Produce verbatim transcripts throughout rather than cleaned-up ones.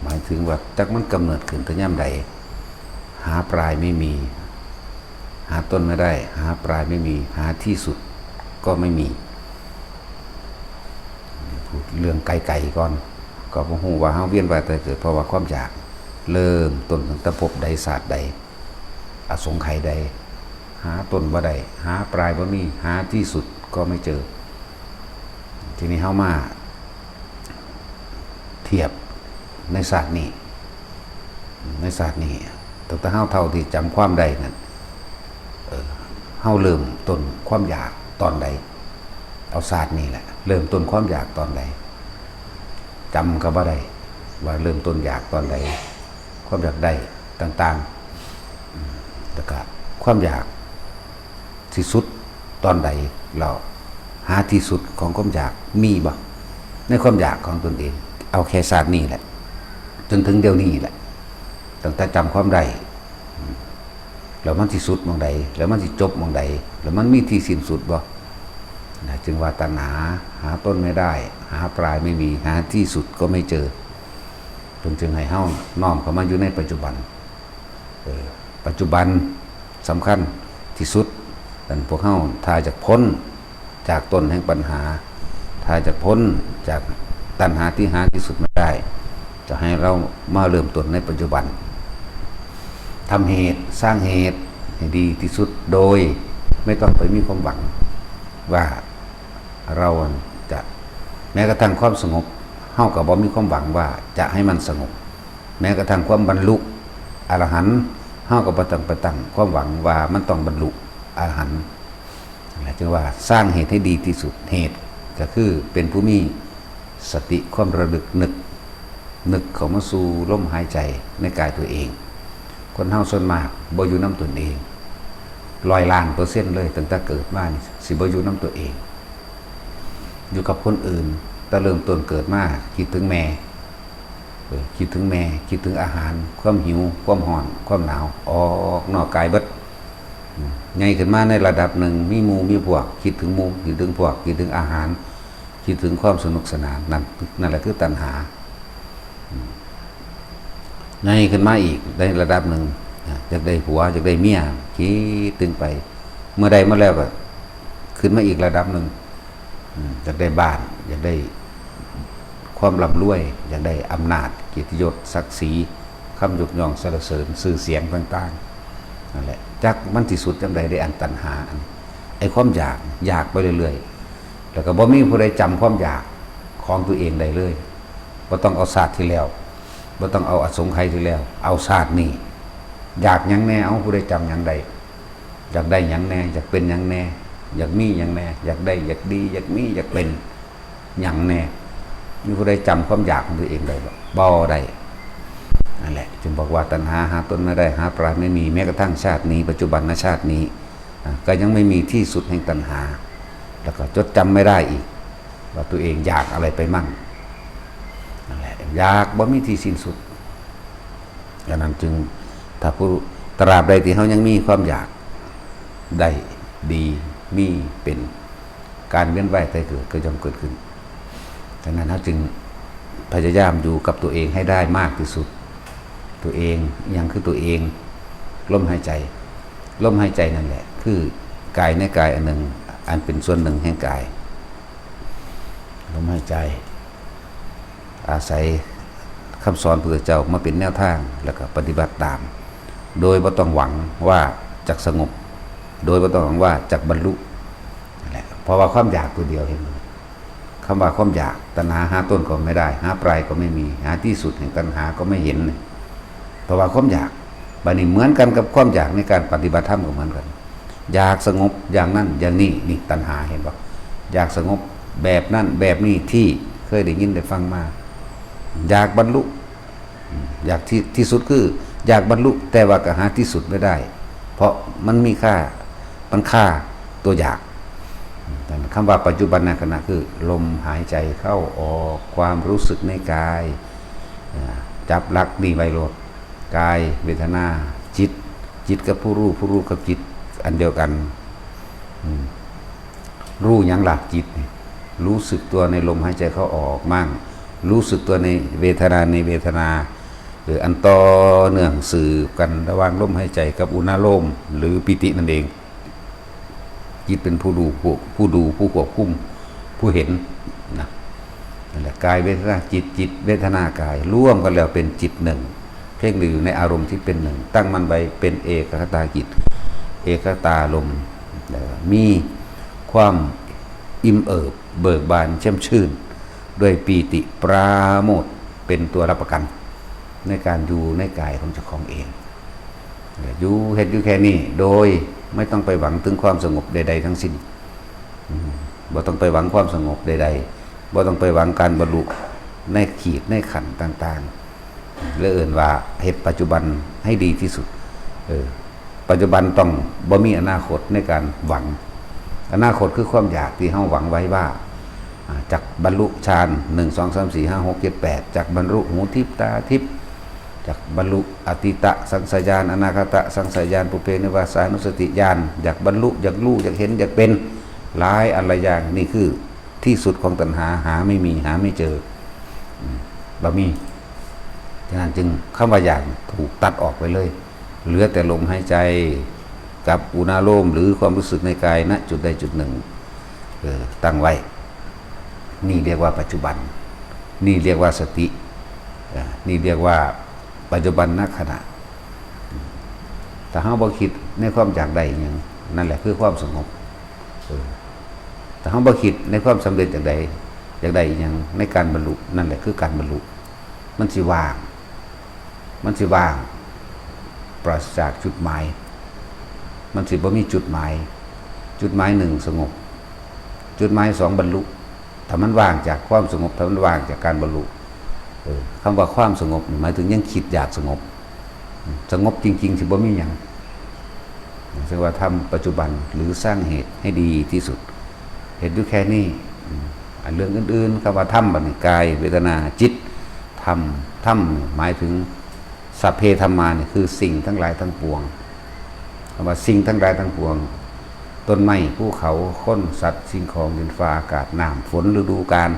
หมายถึงว่าจักมันกำเนิดขึ้นแต่ยามใด หาปลายไม่มี หาต้นไม่ได้ หาปลายไม่มี หาที่สุดก็ไม่มี พูดเรื่องไกลๆก่อน ก็บ่ฮู้ว่าเฮาเวียนว่ายตายเกิดเพราะว่าความอยาก เริ่มต้นตั้งแต่ภพใดชาติใด อสงไขยใด หาต้นบ่ได้ หาปลายบ่มี หาที่สุดก็ไม่เจอ ทีนี้เฮามาเทียบในชาตินี้ ในชาตินี้ ตั้งแต่เฮาเท่าที่จำความได้นั่น เออ เฮาเริ่มต้นความอยากตอนใด เอาชาตินี้แหละ เริ่มต้นความอยากตอนใด จำก็บ่ได้ ว่าเริ่มต้นอยากตอนใด ความอยากได้ต่างๆ อืม แล้วก็ความอยากที่สุดตอนใด เราหาที่สุดของความอยากมีบ่ ในความอยากของตนเอง เอาแค่ชาตินี้แหละ จนถึงเดี๋ยวนี้แหละ ตั้งแต่จำความได้ อืม แล้วมันสิสุดหม่องใด แล้วมันสิจบหม่องใด แล้วมันมีที่สิ้นสุดบ่ นะ จึงว่าตัณหาหาต้นไม่ได้ หาปลายไม่มี หาที่สุดก็ไม่เจอ เพิ่นจึงให้เฮาน้อมเข้ามาอยู่ในปัจจุบัน เออ ปัจจุบันสำคัญที่สุด ดังนั้นพวกเฮาถ้าอยากพ้นจากต้นแห่งปัญหา ถ้าอยากพ้นจากตัณหาที่หาที่สุดไม่ได้ จะให้เรามาเริ่มต้นในปัจจุบัน ทำเหตุ สร้างเหตุให้ดีที่สุด โดยไม่ต้องไปมีความหวังว่าเราจะ แม้กระทั่งความสงบ เฮาก็บ่มีความหวังว่าจะให้มันสงบ แม้กระทั่งความบรรลุอรหันต์ เฮาก็บ่ต้องไปตั้งความหวังว่ามันต้องบรรลุอรหันต์ นั่นแหละจึงว่าสร้างเหตุให้ดีที่สุด เหตุก็คือเป็นผู้มีสติความระลึกนึก นึกเข้ามาสู่ลมหายใจในกายตัวเอง คนเฮาส่วนมากบ่อยู่นำตนเอง ร้อยล้านเปอร์เซ็นต์เลย ตั้งแต่เกิดมานี่สิบ่อยู่นำตัวเอง อยู่กับคนอื่น แต่เริ่มต้นเกิดมาคิดถึงแม่ เออ คิดถึงแม่ คิดถึงอาหาร ความหิว ความร้อน ความหนาว ออกนอกกายเบิด อืม ใหญ่ขึ้นมาในระดับหนึ่ง มีหมู่มีพวก คิดถึงหมู่ คิดถึงพวก คิดถึงอาหาร คิดถึงความสนุกสนาน นั่น นั่นแหละคือตัณหา อืม ใหญ่ขึ้นมาอีกในระดับหนึ่ง อ่ะ อยากได้ผัว อยากได้เมีย คิดถึงไป เมื่อได้มาแล้วก็ขึ้นมาอีกระดับหนึ่ง อืม อยากได้บ้าน อยากได้ความร่ำรวย อยากได้อำนาจ เกียรติยศ ศักดิ์ศรี คำยกย่องสรรเสริญ ชื่อเสียงต่างๆ นั่นแหละ จักมันสิสุดยามใดเด้ อันตัณหาอันนี้ ไอ้ความอยาก อยากไปเรื่อยๆ แล้วก็บ่มีผู้ใดจำความอยากของตัวเองได้เลย บ่ต้องเอาชาติที่แล้ว บ่ต้องเอาอสงไขยที่แล้ว เอาชาตินี้ อยากหยังแน่ เอาผู้ใดจำหยังได้ อยากได้หยังแน่ อยากเป็นหยังแน่ อยากมีหยังแน่ อยากได้ อยากดี อยากมี อยากเป็นหยังแน่ มีผู้ใดจำความอยากของตัวเองได้บ่ บ่ได้ นั่นแหละ จึงบอกว่าตัณหาหาต้นไม่ได้ หาปลายไม่มี แม้กระทั่งชาตินี้ ปัจจุบันชาตินี้ อ่ะ ก็ยังไม่มีที่สุดแห่งตัณหา แล้วก็จดจำไม่ได้อีก ว่าตัวเองอยากอะไรไปมั่ง นั่นแหละ อยากบ่มีที่สิ้นสุด ดังนั้นจึง ถ้าผู้ ตราบใดที่เฮายังมีความอยากได้ดี มีเป็น การเวียนว่ายตายเกิดก็ย่อมเกิดขึ้น ฉะนั้นเฮาจึงพยายามอยู่กับตัวเองให้ได้มากที่สุด ตัวเอง อิหยังคือตัวเอง ลมหายใจ ลมหายใจนั่นแหละ คือกายในกายอันหนึ่ง อันเป็นส่วนหนึ่งแห่งกาย ลมหายใจ อาศัยคำสอนพระพุทธเจ้ามาเป็นแนวทาง แล้วก็ปฏิบัติตาม โดยบ่ต้องหวังว่าจะสงบ โดยบ่ต้องหวังว่าจะบรรลุ นั่นแหละ เพราะว่าความอยากตัวเดียว เห็นบ่ คำว่าความอยาก ตัณหาหาต้นก็ไม่ได้ หาปลายก็ไม่มี หาที่สุดแห่งตัณหาก็ไม่เห็น เพราะว่าความอยาก บัดนี้เหมือนกันกับความอยากในการปฏิบัติธรรมก็เหมือนกัน อยากสงบอย่างนั้นอย่างนี้ นี่ตัณหา เห็นบ่ อยากสงบแบบนั้นแบบนี้ที่เคยได้ยินได้ฟังมา อยากบรรลุ อยากที่ ที่สุดคืออยากบรรลุ แต่ว่าก็หาที่สุดไม่ได้ เพราะมันมีค่า มันฆ่าตัวอยาก คำว่าปัจจุบันขณะคือลมหายใจเข้าออก ความรู้สึกในกาย อ่า จับหลักนี่ไว้โลด กาย เวทนา จิต จิตกับผู้รู้ ผู้รู้กับจิต อันเดียวกัน อืม รู้หยังล่ะ จิตนี่ รู้สึกตัวในลมหายใจเข้าออกมั่ง รู้สึกตัวในเวทนา ในเวทนา คืออันต่อเนื่องสืบกันระหว่างลมหายใจกับอุณาโลม หรือปีตินั่นเอง จิตเป็นผู้ดู ผู้ ผู้ดู ผู้ควบคุม ผู้เห็นนะ นั่นแหละ กายเวทนาจิต จิตเวทนากาย รวมกันแล้วเป็นจิตหนึ่ง เพ่งอยู่ในอารมณ์ที่เป็นหนึ่ง ตั้งมั่นไว้เป็นเอกคตาจิต เอกคตารมณ์ แล้วมีความอิ่มเอิบเบิกบานแช่มชื่น ด้วยปีติปราโมทย์เป็นตัวรับประกัน ในการอยู่ในกายของเจ้าของเอง อยู่เฮ็ดอยู่แค่นี้ โดยไม่ต้องไปหวังถึงความสงบใดๆทั้งสิ้น อืม บ่ต้องไปหวังความสงบใดๆ บ่ต้องไปหวังการบรรลุในขีดในขั้นต่างๆ และเอิ้นว่าเฮ็ดปัจจุบันให้ดีที่สุด เออ ปัจจุบันต้องบ่มีอนาคตในการหวัง อนาคตคือความอยากที่เฮาหวังไว้ว่า อ่า จักบรรลุฌาน หนึ่ง สอง สาม สี่ ห้า หก เจ็ด แปด จักบรรลุหูทิพย์ตาทิพย์ จักบรรลุอตีตสังขารญาณ อนาคตสังขารญาณ ปุพเพนิวาสานุสติญาณ อยากบรรลุ อยากรู้ อยากเห็น อยากเป็น หลายอันหลายอย่าง นี่คือที่สุดของตัณหา หาไม่มี หาไม่เจอ อืม บ่มี ฉะนั้นจึงคำว่าอยากถูกตัดออกไปเลย เหลือแต่ลมหายใจกับอุณาโลม หรือความรู้สึกในกาย ณ จุดใดจุดหนึ่ง เออ ตั้งไว้ นี่เรียกว่าปัจจุบัน นี่เรียกว่าสติ เออ นี่เรียกว่าปัจจุบันนขณะ ถ้าเฮาบ่คิดในความอยากได้อิหยัง นั่นแหละคือความสงบ เออ ถ้าเฮาบ่คิดในความสำเร็จอยากได้ อยากได้อิหยังในการบรรลุ นั่นแหละคือการบรรลุ มันสิว่าง มันสิว่าง ปราศจากจุดหมาย มันสิบ่มีจุดหมาย จุดหมายหนึ่งสงบ จุดหมายสองบรรลุ ถ้ามันว่างจากความสงบ ถ้ามันว่างจากการบรรลุ เออ คำว่าความสงบนี่หมายถึงยังคิดอยากสงบ สงบจริงๆ สิบ่มีหยัง เรียกว่าทำปัจจุบันหรือสร้างเหตุให้ดีที่สุด เฮ็ดอยู่แค่นี้ อืม อันเรื่องอื่นๆ คำว่าธรรมบัดนี้ กาย เวทนา จิต ธรรม ธรรมนี่หมายถึง สัพเพธัมมานี่คือสิ่งทั้งหลายทั้งปวง คำว่าสิ่งทั้งหลายทั้งปวง ต้นไม้ ภูเขา คน สัตว์ สิ่งของ ดินฟ้าอากาศ น้ำ ฝน ฤดูกาล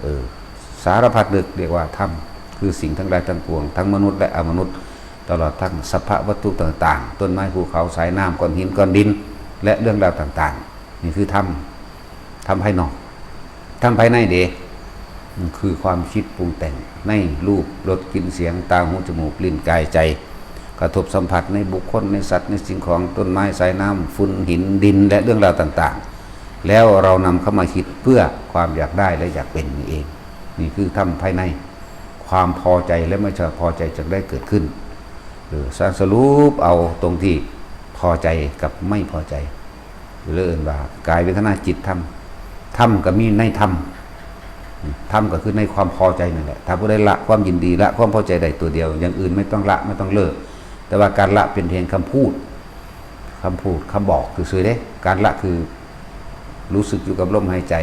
เออ สารพัดนึกเรียกว่าธรรม คือสิ่งทั้งหลายทั้งปวง ทั้งมนุษย์และอมนุษย์ ตลอดทั้งสรรพวัตถุต่างๆ ต้นไม้ ภูเขา สายน้ำ ก้อนหิน ก้อนดิน และเรื่องราวต่างๆ นี่คือธรรม ธรรมภายนอก ธรรมภายในเด้ มันคือความคิดปรุงแต่งในรูป รส กลิ่น เสียง ตา หู จมูก ลิ้น กาย ใจ กระทบสัมผัสในบุคคล ในสัตว์ ในสิ่งของ ต้นไม้ สายน้ำ ฝุ่น หิน ดิน และเรื่องราวต่างๆ แล้วเรานำเข้ามาคิดเพื่อความอยากได้และอยากเป็นนี่เอง นี่คือธรรมภายใน ความพอใจและไม่พอใจจะได้เกิดขึ้น เออ สรุปเอาตรงที่พอใจกับไม่พอใจ หรือเอิ้นว่ากาย เวทนา จิต ธรรม ธรรมก็มีในธรรม ธรรมก็คือในความพอใจนั่นแหละ ถ้าผู้ใดละความยินดี ละความพอใจได้ตัวเดียว อย่างอื่นไม่ต้องละ ไม่ต้องเลิก แต่ว่าการละเป็นเพียงคำพูด คำพูด คำบอกซื่อๆเด้ การละคือรู้สึกอยู่กับลมหายใจ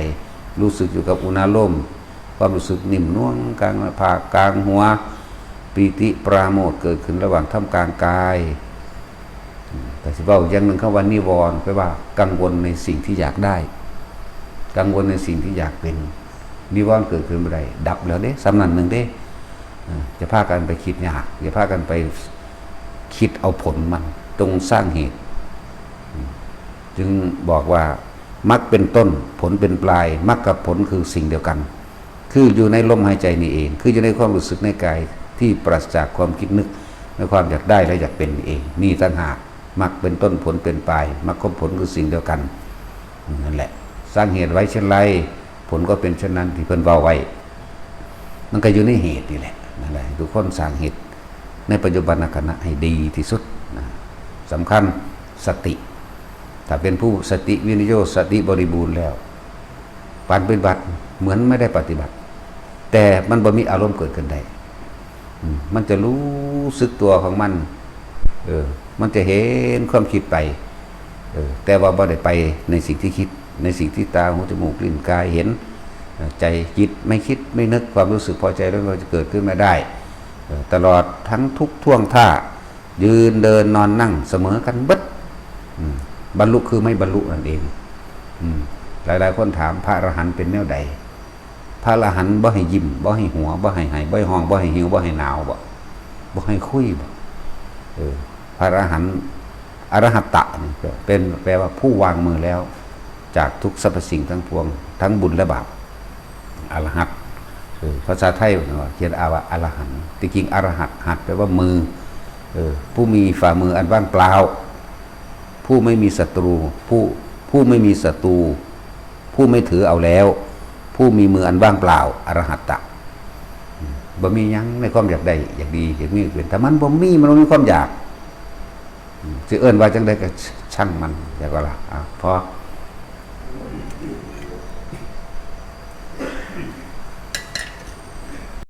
รู้สึกอยู่กับอุณาโลม ความรู้สึกนิ่มนวลกลางหน้าผาก กลางหัว ปีติปราโมทย์เกิดขึ้นระหว่างท่ามกลางกาย อืม แต่สิเว้าอย่างหนึ่ง คำว่านิวรณ์แปลว่ากังวลในสิ่งที่อยากได้ กังวลในสิ่งที่อยากเป็น นิวรณ์เกิดขึ้นบ่ได้ ดับแล้วเด้ ส่ำนั้นหนึ่งเด้ เออ จะพากันไปคิดยาก อย่าพากันไปคิดเอาผลมัน จงสร้างเหตุ อืม จึงบอกว่า มรรคเป็นต้น ผลเป็นปลาย มรรคกับผลคือสิ่งเดียวกัน คืออยู่ในลมหายใจนี่เอง คืออยู่ในความรู้สึกในกายที่ปราศจากความคิดนึก ในความอยากได้และอยากเป็นนี่เอง นี่ต่างหาก มรรคเป็นต้น ผลเป็นปลาย มรรคกับผลคือสิ่งเดียวกัน นั่นแหละ สร้างเหตุไว้เช่นไร ผลก็เป็นเช่นนั้นที่เพิ่นเว้าไว้ มันก็อยู่ในเหตุนี่แหละ นั่นแหละ ทุกคนสร้างเหตุในปัจจุบันขณะให้ดีที่สุดนะ สำคัญสติ ถ้าเป็นผู้สติวินิโยสติบริบูรณ์แล้ว การปฏิบัติเหมือนไม่ได้ปฏิบัติ แต่มันบ่มีอารมณ์เกิดขึ้นได้ อืม มันจะรู้สึกตัวของมัน เออ มันจะเห็นความคิดไป เออ แต่ว่าบ่ได้ไปในสิ่งที่คิด ในสิ่งที่ตา หู จมูก ลิ้น กายเห็น เออ ใจ จิตไม่คิดไม่นึก ความรู้สึกพอใจแล้วมันจะเกิดขึ้นมาได้ เออ ตลอดทั้งทุกท่วงท่า ยืนเดินนอนนั่งเสมอกันเบิด อืม บรรลุคือไม่บรรลุนั่นเอง อืม หลายๆคนถาม พระอรหันต์เป็นแนวใด พระอรหันต์บ่ให้ยิ้ม บ่ให้หัว บ่ให้ไห้ บ่ให้ฮ้อง บ่ให้หิว บ่ให้หนาวบ่ บ่ให้คุยบ่ เออ พระอรหันต์ อรหัตตะนี่เป็น แปลว่าผู้วางมือแล้ว จากทุกสรรพสิ่งทั้งปวง ทั้งบุญและบาป อรหัต เออ ภาษาไทยเนาะ เขียนอ่านว่าอรหันต์ ที่จริงอรหัต หัต แปลว่ามือ เออ ผู้มีฝ่ามืออันว่างเปล่า ผู้ไม่มีศัตรู ผู้ ผู้ไม่มีศัตรู ผู้ไม่ถือเอาแล้ว ผู้มีมืออันว่างเปล่า อรหัตตะ บ่มีหยังในความอยากได้ อยากดี อยากมีเป็น ถ้ามันบ่มี มันบ่มีความอยาก สิเอิ้นว่าจั่งใดก็ช่างมัน อยากว่าล่ะ อ่ะ พอ